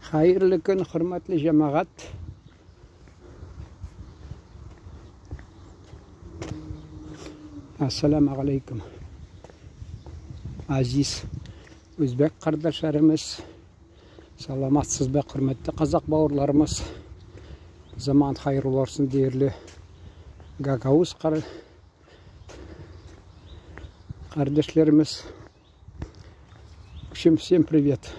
Хәерле көн, хөрмәтле җәмәгать. Ассаламу алейкум. Азиз үзбәк кардәшләребез, саламатсызбы, хөрмәтле казак бауырларымыз. Заман хәерле булсын диярле Гагауз кардәшләребез. В общем, всем привет.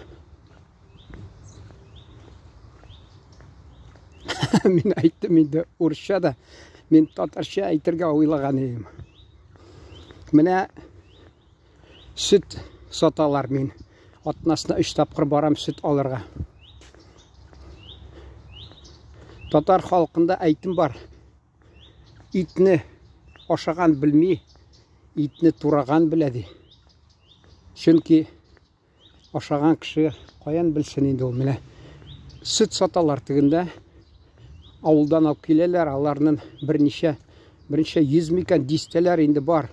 Мин әйттем инде урысча да, мин татарча әйтергә уйлаган идем. Менә сөт саталар мин. Атнасына 3 тапкыр барам сөт алырга. Татар халкында әйтем бар. Итне ашаган белми, итне тураган белә ди. Чөнки ашаган кеше каян белсен инде ул менә. Сөт саталар тегендә. Авылдан алып киләләр, аларның берничә, берничә йөз микән, дистәләр инде бар.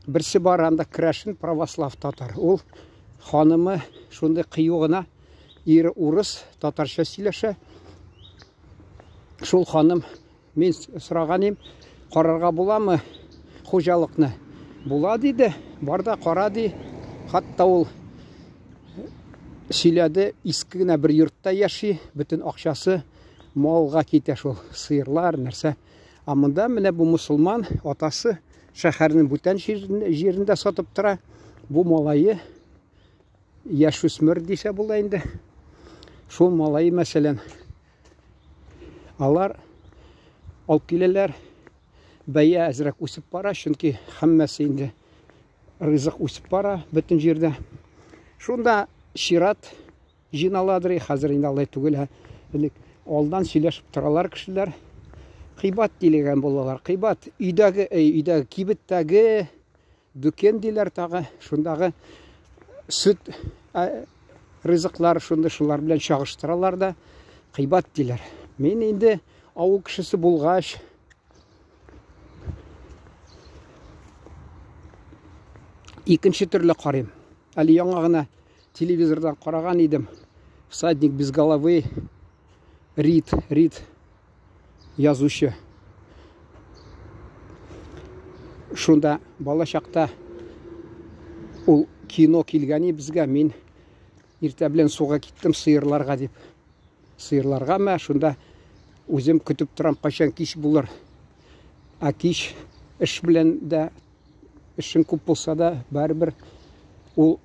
Берсе бар анда крәшен православ татар. Ул ханымы шундый кыю гына, ире урыс, татарча сөйләшә. Шул ханым, мин сораган идем, карарга буламы хуҗалыкны? Була диде, бар да кара ди. Хатта ул сөйләде, иске генә бер йортта яши, бөтен акчасы малга китә шул, сыерлар, нәрсә. Ә монда менә бу мусульман атасы шәһәрнең бүтән җирендә сатып тора. Бу малае яшүсмер дисә була инде. Шул малай, мәсәлән, алар алып киләләр. Бәя әзрәк үсеп бара, чөнки һәммәсе инде ризык үсеп бара бөтен җирдә. Шунда чират җыйналадыр, хәзер инде алай түгел, ә элек алдан сөйләшеп торалар кешеләр. Кыйбат дилегән булалар. Кыйбат өйдәге, өйдәге кибеттәге Дүкен диләр тагы, шундагы сөт ризыклар шундый шулар белән чагыштыралар да, кыйбат диләр. Мин инде авыл кешесе булгач, икенче төрле карыйм. Әле яңа гына телевизордан караган идем. Всадник без головы, Рид, Рид язучы. Шунда бала чакта ул кино килгән безгә, мин иртә белән суга киттем сыерларга дип. Сыерларга мә, шунда үзем көтеп торам, кайчан кич булыр. Ә кич эш белән дә эшең күп булса да, барыбер ул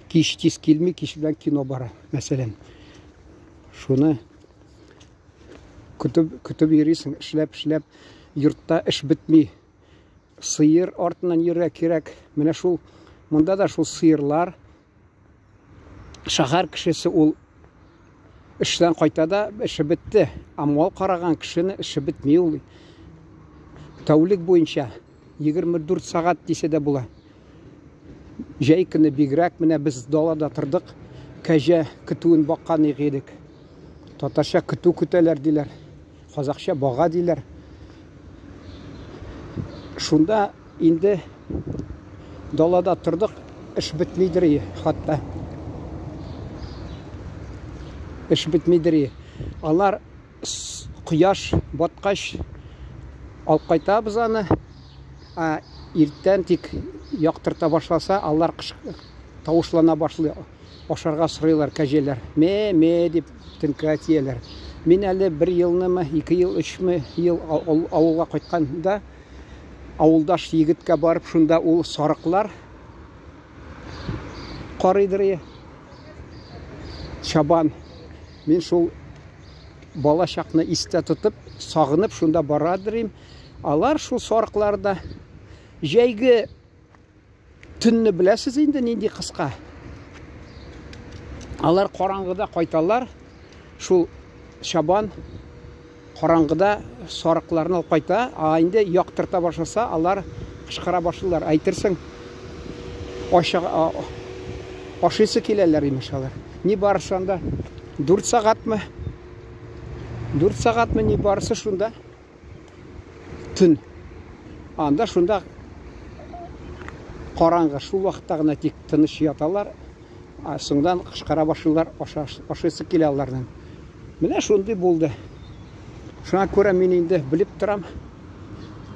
кич тиз килми, кич белән кино бара, мәсәлән. Шуны көтеп, көтеп йөрисең, эшләп, эшләп, йортта эш бетми. Сыер артыннан йөрергә кирәк. Менә шул, монда да шул сыерлар. Шәһәр кешесе ул эштән кайта да эше бетте. Ә мал караган кешене эше бетми ул. Тәүлек буенча 24 сәгать дисә дә була. Җәй көне бигрәк менә без далада тордык, кәҗә көтүен баккан идек. Татарча көтү көтәләр диләр, казакча бага диләр. Шунда инде далада тордык, эш бетмидер хатта. Эш бетмидер. Алар кояш баткач алып кайтабыз аны. Ә иртән тик яктырта башласа, алар тавышлана башлый. Ашарга сорыйлар кәҗәләр. Ме, ме дип төнкә тияләр. Мин әле бер елнымы, ике ел, өчме ел авылга кайтканда авылдаш егеткә барып, шунда ул сарыклар карыйдыр. Чабан. Мин шул бала чакны истә тотып, сагынып шунда барадыр. Алар шул сарыкларда җәйге төнне беләсез инде нинди кыска. Алар караңгыда кайталар. Шул чабан караңгыда сарыкларны алып кайта, а инде яктырта башласа, алар кычкыра башлыйлар. Әйтерсең, ашыйсы киләләр имеш алар. Ни барысы анда? 4 сәгатьме? 4 сәгатьме ни барысы шунда? Төн. Анда шунда караңгы, шул вакытта гына тик тыныч яталар. Ә соңдан кычкыра башлыйлар, ашыйсы килә аларның. Менә шундый булды. Шуңа күрә мин инде белеп торам,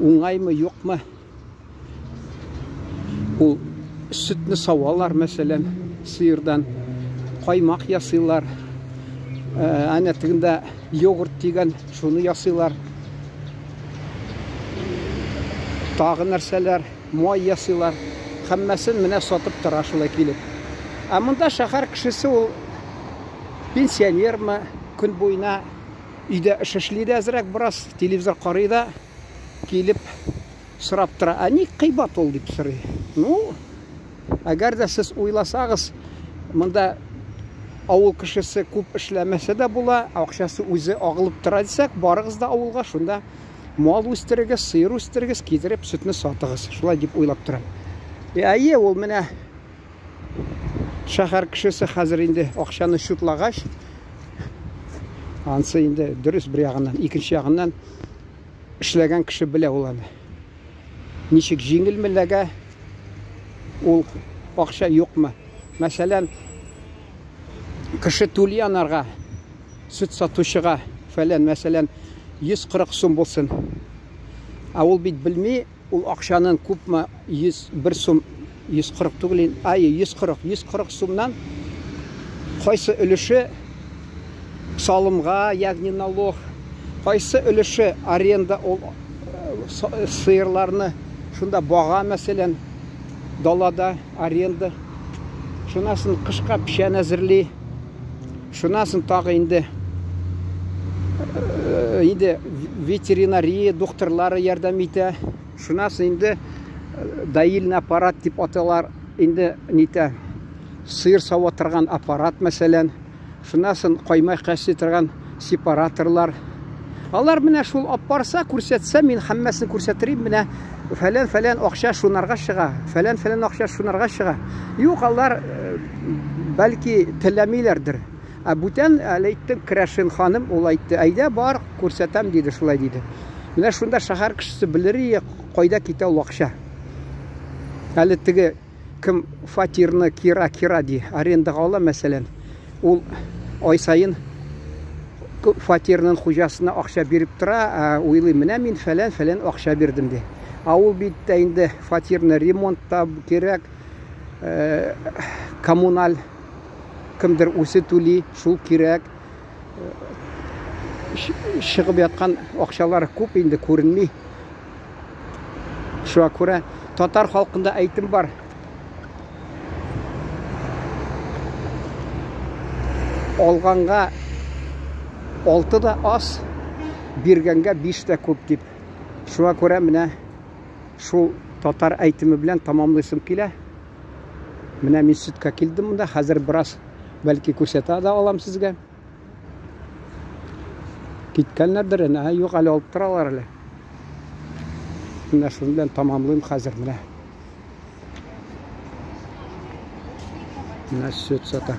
уңаймы, юкмы. Ул сөтне савалар, мәсәлән, сыердан, каймак ясыйлар. Э, әнә тегендә йогурт дигән, шуны ясыйлар. Тагы нәрсәләр, май ясыйлар. Һәммәсен менә сатып тора шулай килеп. Ә монда шәһәр кешесе ул пенсионермы, көн буена өйдә эш эшли дә әзрәк бераз, телевизор карый да, килеп сорап тора, ә ник кыйбат ул дип сорый. Ну, әгәр дә сез уйласагыз, монда авыл кешесе күп эшләмәсә дә була, акчасы үзе агылып тора дисәк, барыгыз да авылга, шунда мал үстерегез, сыер үстерегез, китереп сөтне сатыгыз. Шулай дип уйлап торам. Әйе, ул менә шәһәр кешесе хәзер инде акчаны чутлагач, ансы инде дөрес бер ягыннан, икенче ягыннан эшләгән кеше белә ул аны. Ничек җиңелме ләгә ул акча юкмы? Мәсәлән, кеше түли анарга, сөт сатучыга, фәлән, мәсәлән, 140 сум булсын. Ә ул бит белми, Ул акчаның күпме 101 сум 140 түгел, ай 140, 140 сумнан кайсы өлеше салымга, ягъни налог, кайсы өлеше аренда ул э, сыерларны шунда бага, мәсәлән, далада аренда. Шуннан соң кышка печән әзерли. Шуннан соң тагы инде э, инде ветеринария докторлары ярдәм итә. Шуннан соң инде э, доильный аппарат дип аталар. Инде нитә сыер сава торган аппарат мәсәлән. Шуннан соң каймак ясый торган сепараторлар. Алар менә шул алып барса, күрсәтсә, мин һәммәсен күрсәтер идем, менә фәлән-фәлән акча шунарга чыга, фәлән-фәлән акча шунарга чыга. Юк, алар э, бәлки теләмиләрдер. Ә бүтән әле әйттем, Крәшин ханым, ул әйтте, әйдә бар, күрсәтәм диде, шулай диде. Менә шунда шәһәр кешесе белер ие, кайда китә ул акча. Әле теге кем фатирны кира кира ди, арендага ала мәсәлән, ул ай саен фатирның хуҗасына акча биреп тора, ә уйлый, менә мин фәлән-фәлән акча бирдем ди. Ә ул бит тә инде фатирны ремонтта кирәк, э, коммуналь кемдер үзе түли, шул кирәк. Чыгып яткан акчалар күп инде күренми. Шуңа күрә татар халкында әйтем бар. Алганга 6 да аз, биргәнгә 5 тә күп дип. Шуңа күрә менә шул татар әйтеме белән тамамлыйсым килә. Менә мин сөткә килдем монда. Хәзер бераз бәлки күрсәтә дә алам сезгә. Киткәннәрдер, әнә, юк, әле алып торалар әле. Менә шуның белән тамамлыйм хәзер менә. Менә сөт сата.